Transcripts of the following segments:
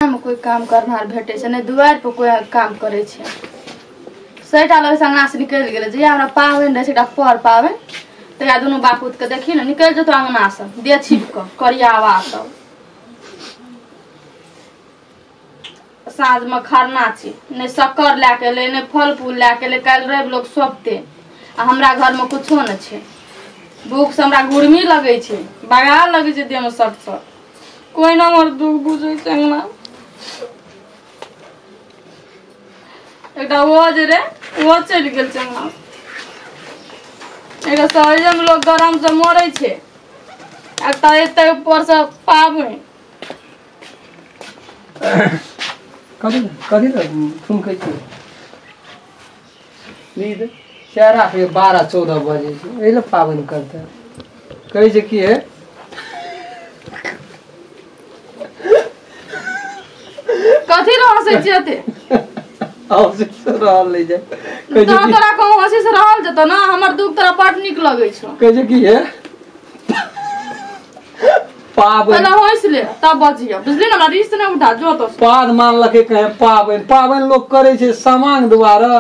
अंगनामे कोइ काम करनाहार भेटै छै, नहि दुआरि पर कोइ काम करै छै। सैटा लग से अंगना से निकलि गेलै। जहिया हमरा पाबनि रहै छै, एकटा पर पाबनि, तहिया दुनू बापूत के देखी ने निकलि जेतौ अंगना से देह छिप कऽ करियावा सब। साँझमे खरना छी, नहि शक्कर लए के एलै, नहि फल फूल लए के एलै। काल्हि रवि लोक सौंपते आ हमरा घरमे कुछो नहि छै। भूख से हमरा गुरमी लगै छै, बगा लगै छै देहमे सट सट। कोइ ना हमर दुख बुझै छै अंगना। एकटा ओ जे रे ओहो चलि गेल छै अंगना। एकटा सहजेमे लोक गरम से मरै छै, एकटा एते ऊपर से पाबनि। कथी कथी लए ठुमकै छियै? नींद चेहरा पे 12-14 बजे छै, एहि लए पाबनि करतै। कहै छै की हे कथी रह हँसै छियै एते? हँसी से रहल नहि जाय। कहै छै तहन की तोरा कहूँ हँसी से रहल जेतौ ना? हमर दुख तोरा बड नीक लगै छौ। कहै छै की हे पाबनि पहिले हँसि ले तब बजियौ, बुझली ने? हमरा रिस नहि उठा जो तो। पाद मानलकै कहे पाबनि पाबनि लोक करै छै सामांग दुआरे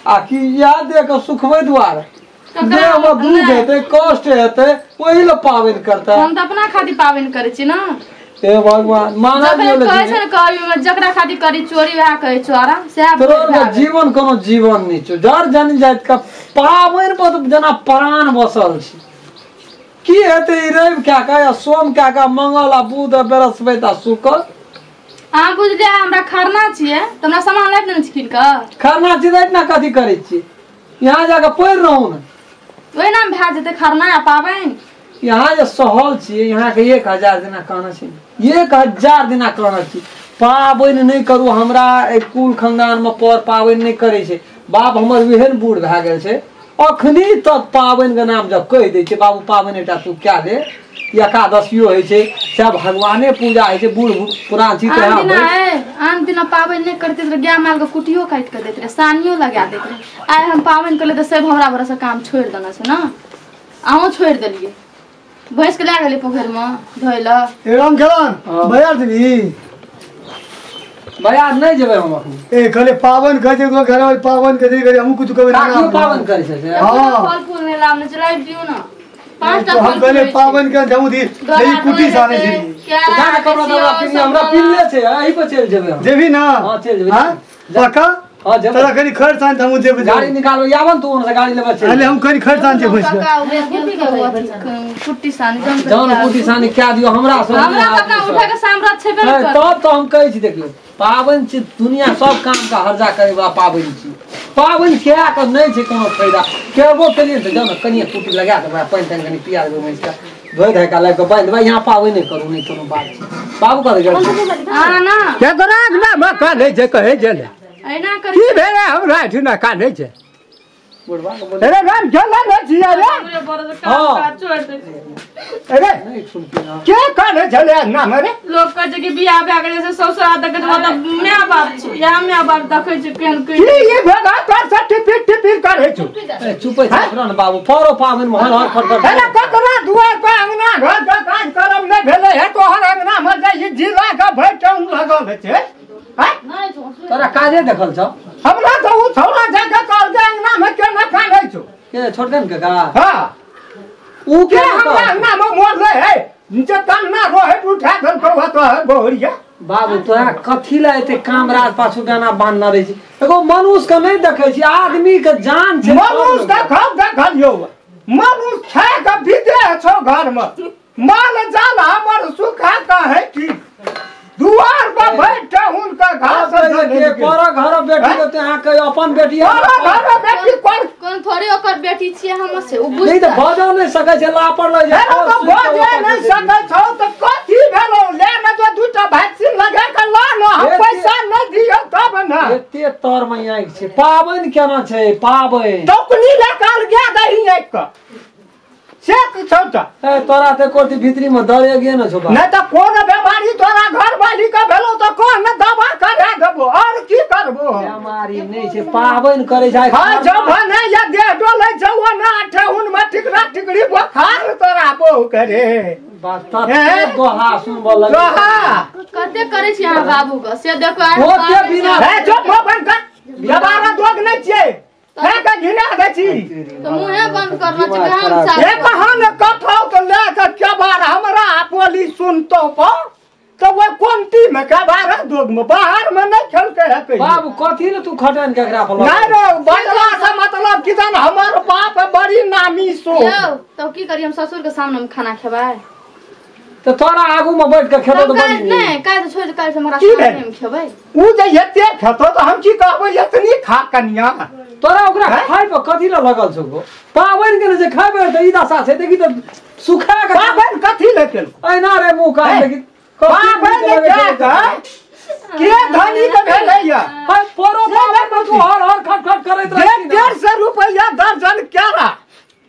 आ कि इएह देह के सुखबै दुआरे? देह मे दुख हेतै, कष्ट हेतै, ओहि लए पाबनि करतै। हम तऽ अपना खातिर पाबनि करै छी ना। हे भगवान, मानव जखन कहै छै ने कहबी मे, जकरा खातिर करी चोरी वएह कहै चोरा, सएह तोरो भए गेल। जीवन कोनो जीवन नहि छौ। जर जन जाति के पाबनि पर तऽ जेना प्राण बसल छै। की हेतै ई रवि कए कऽ या सोम कए कऽ, मंगल आ बुध आ बृहस्पति आ शुक्र? अहाँ बुझलियै हमरा खरना छियै तऽ हमरा सामान लाबि देने छी कीन कऽ। खरना छी तऽ एहिठिना कथी करै छियै? यहाँ जाकऽ पढ़ि रहू ने। ओहिना भए जेतै खरना आ पाबनि। यहाँ जे सहल छियै, यहाँके 1000 दिना कहने छी, 1000 दिना कहने छी पाबनि नहि करू। हमरा एहि कुल खानदानमे पर पाबनि नहि करै छै। बाप हमर एहन बूढ़ भए गेल छै, अखनी तक पाबनिके नाम जब कहि दै छै, बाबू पाबनि एकटा तू कए ले, एकादशियो होइ छै, चाहे भगवाने पूजा होइ छै, बूढ़ पुरान छी। आन दिना आन दिना पाबनि नहि करते तऽ गाय माल के कुटियो काटि कऽ दैत रहै, सानियो लगा दैत रहै। आइ हम पाबनि करले तऽ सब हमरा भरोसे काम छोड़ि देने छै ने। अहूँ छोड़ि देलियै, भैंस के लए गेलियै पोखरिमे धोइ लए। ए राम खेलन, बाजार जेबही? बाजार नहि जेबै हम अखन। ए कहले पाबनि कहै छै, घर वाली पाबनि कहै छै, हमहूँ कुछ कहबै। काकियो पाबनि करै छै से? हाँ। फल फूल नहि लाबने छै, लाबि दियौ ने 5टा हम फल। कहले पाबनि के हमहूँ दी कुटी साने छी। जा ने कपड़ा तपड़ा किनी, हमरा पिल्ले छै, एही पर चलि जेबै हम। जेबही ना? हाँ चलि जेबै। हाँ पक्का? हाँ जेबै। तोरा कनि खर्च आन, हमहूँ जेबै। गाड़ी निकालबै, आबऽ ने तू ओने से गाड़ी लेबै चलि। अरे हम कनि खर्च आन छै भैंस के। कुट्टी सानी जान कुटी सानी कए दियौ हमरा सब। हमरा तऽ अपना उठै के सामर्थ्य छेबे नहि करै। तब तऽ हम कहै छी, देखियौ पाबनि छी, दुनिया सब काम के हर्जा करे वाला पाबनि छी। पाबनि कए कऽ नहि छै कोनो फायदा। केबो केलियै तऽ जाउ ने कनिए कुटी लगा देबै, पानि तानि कनि पिया देबै, भैंस के धोइ धाइ कऽ लाबि कऽ बान्हि देबै। यहाँ पाबनि नहि करू, नहि कोनो बात छै। बाबू कतऽ गेल? अहाँ ना केकरा अंगना मे कानै छै कहै छै ने? एना करी की भेलै हमरा एहिठिना कानै छै? बुढ़बा के बोल। अरे राम खेला ने छियै रे। हाँ। छोड़ि दै छै। अरे नहि सुनती ना। के कानै छलै अंगना मे रे? लोक कहै छै कि बियाह भए गेलै से ससुरा देखै छै, मतलब माय बाप छै, इएह माय बाप देखै छै केहन की केहन। ई भेला तोर से टिपिर टिपिर करै छौ? ए चुपै छै अपना ने बाबू, परो पाबनि मे हर हर फट फट। अरे ककरा दुआर पर अंगना घर के काज करब नहि भेलै हे, तोहर अंगना मे जाइ जिला के भरि टाउन लगल छै। तोरा काजे देखल छौ? हमरा तऽ ओ छौड़ा जाके कहलकै अंगना मे केना कानै छौ। के छोटकन काका? हाँ। ऊ के के हमरा अंगना मे मोरलै हे जे कान्ना रोहे उठा देलकौ तोहर बहुरिया। बाबू तोरा कथी लए एते काम राज पाछू गाना बान्हने रहै छी? एगो मनुष्य के नहि देखै छी, आदमी के जान छै। मनुष्य देखौ देखलियौ, मनुष्य छै के विदेह छौ घर मे, माल जाल हमर सुखा कहे की दुआर पर बैठ हुनका घास पर घर बेटी के तऽ अहाँ कहियो अपन बेटी घर बेटी कोन कोन थोड़े ओकर बेटी छियै हम से ओ नहि तऽ बुझतै। बजऽ नहि सकै छै, लापर लऽ जाइ। हेलो तऽ बजे नहि सकै छौ तऽ कथी भेलौ? ले ने जो दूटा वैक्सीन लगा के ला ने, हम पैसा नहि दियौ तब ने। एते तर मे आँखि छै, पाबनि केना छै पाबनि? टोकनी लए काल गए दही आँखि के से छौ तऽ। ए तोरा तऽ कोटी भीतरी मे दरे गे ने छौ। नहि तऽ कोन बेमारी तोरा घर वाली के भेलौ तऽ कोन दवा करा देबो और की करबो? बेमारी नहि छै पाबनि करै छै। हां जब भने या देह डोलै छौ ना ठेहुन में टिकरा टिकरी बोखार तोरा बहु करे बात त दोहा सुनबऽ लगे दोहा कते करै छी अहाँ बाबू के से देखो आइ ओते बिना हे चुप हो बंद कर जबारा दोग नहि छियै हे के घिना दै छी तो मुंहे बंद करना छै हम साथ हे कहां ने कथौ के ले के केबार हमरा बोली सुनतो पर तो वो कोनती में केबार दोग में बाहर में नहीं खेलके है कहियो। बाबू कथी ने तू खटन केकरा पर नहीं रे बदला से मतलब किदन हमर बाप बड़ी नामी सो यौ तो की करी हम ससुर के सामने में खाना खेबै तो तोरा आगू में बैठ के खेतो तो बड़ी नहीं काहे तो छोड़ काहे से हमरा सामने में खेबै उ जे एते खेतो तो हम की कहबै एतनी खा कनिया तोरा ओकरा खाइ पर कथी ल लगल छौ गो पाबनि के जे खाबे त ई दशा छै देखी त सुखा के पाबनि कथी ले केलको ऐना रे मुंह कान देखी पाबनि के के धनी के भेलै या परो पाबनि में तू हर हर खट खट करैत रहै 150 रुपैया दर्जन केरा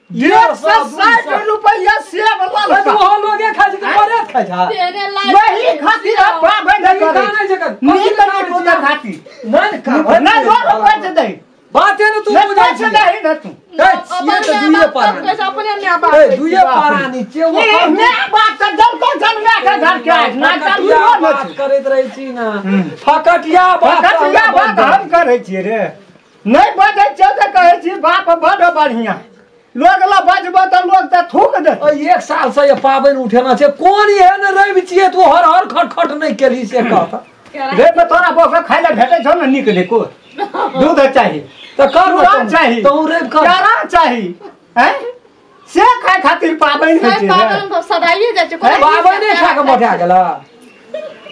160 रुपैया सेब ललका तू हो लोगे खाइ छै परे खाइ छै वही खातिर पाबनि करै छै नीक नीक खातिर नहीं नहीं लोग दे बाते न तू बुझै छी नहीं न तू ए छिए त दुइए पारानी अपने my बाप ए दुइए पारानी छिए वो my बाप त जल को जन्मे के घर के आज ना फकटिया बात करैत रहै छी ना फकटिया बात फकटिया बात हम करै छी रे नहीं बजै छै त कहै छी बाप बड़ बढ़िया लोग ला बजबो त लोग त थूक दे। एक साल से ये पाबनि उठेना छै कोन एहन रवि छिए तू हर हर खट खट नहीं केली से कह रे में तोरा बौआ के खाइ ले भेटै छौ न नीक नीक दूध चाही त कर चाही तू रवि कर केरा चाही हैं से खाय खातिर पाबनि होइ छै पाबनि त सदाइए जाइ छै पाबनि खा के मोटा गेला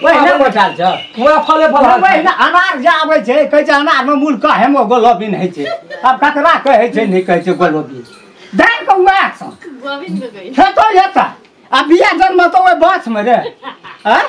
ओहिना मोटाल छ पूरा फले फल ओहिना अनार जे आबै छै कहै छै अनार में मूल कहे में गोलोबिन होइ छै आब ककरा कहै छै नहि कहै छै गोलोबिन दे के उएह छ गोबिन के कहै खेतो एता आ बिया जन्म त ओहि बाँस में रे हैं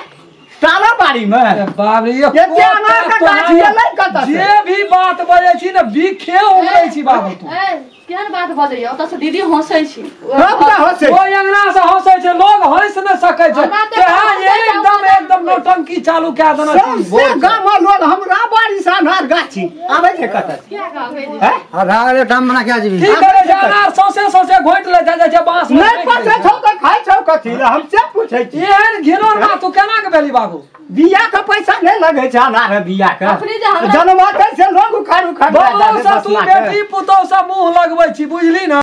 टाला बाड़ी में बाप रे ये अनार के गाछ गेलै कतऽ जे भी बात बजै छी ने बिखे उमरै छी बाबू तू ए केहन बात बजैया ओतऽ से दीदी हंसै छी हम त हंसै ओइ अंगना से हंसै छै लोग हंस नै सकै छै तेहा एकदम एकदम नौटंकी चालू कए देना छी से गाम में लोग हमरा बाड़ी से अनार गाछी आबै छै कतऽ किया गाबै हैं आधा रे टाइम बना के आ जेबी की करै छै अनार सौंसे सौंसे घोटि ले जाइ छै बांस नै पचै छौ त खाइ छौ कथी हम से पूछै छी एहन घिनौन बात तू केना के भेली बाबू बिया के पैसा नहीं लगे छै अनार बिया के जनमतै से लोग उखाड़ उखाड़ तू बेटी पुतोह से मुंह लगबै छी बुझली ना।